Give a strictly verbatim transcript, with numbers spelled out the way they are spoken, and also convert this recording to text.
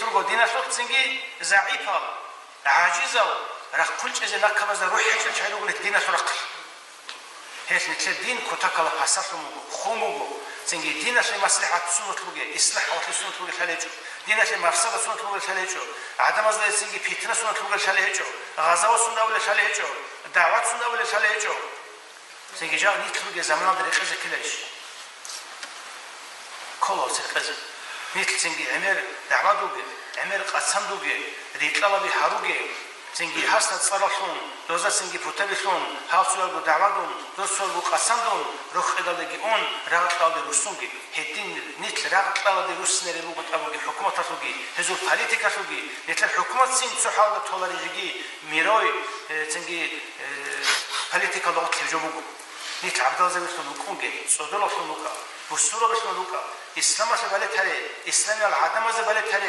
Диналъул цинги загӀипал, гӀажизал, рахъун чӀезе накабазда рухӀ гьечӀел чагӀи ругел диналъул рахъалъ. Гьелъ нилъер дин кутакалда пасалъун буго, хун буго. Цинги диналъе маслихӀат сунат бугеб, ислахӀ гьавалъе сунат бугеб лъалеб гьечӀо. Диналъе мафсада сунат бугеб лъалеб гьечӀо. ГӀадамазда цинги питна сунат бугеб лъалеб гьечӀо. Гъазават сунат абулеб лъалеб гьечӀо. ДагӀват сунат абулеб лъалеб гьечӀо. Цинги жал нилъ ругел заманалда рекъезе ккеларищ? Ккола церекъезе. Нилъ цинги гӀемер дагӀбадуге, гӀемер къацандуге, рикьалаби гьаруге, цинги гьасда цӀаралъун, дозда цинги путабилъун, гьал цоялго дагӀбадун, дос цоялго къацандун, рохьидалдаги ун, рагъ кьалде руссунги. Гьедин нилъ рагъ кьалде руссинареб буго тӀабуги хӀукуматалъулги, гьезул политикалъулги, нилъер хӀукумат цин цо хӀалда толарищиги, мирой, э, цинги, э, политикалда гъорлъ гьеб жо буго. Нилъ гӀабдалзабилъун вукӀунге, цӀодорлъун вукӀа, бусурбабилъун вукӀа, исламалъе балетаре, исламиял гӀадамазе балетаре,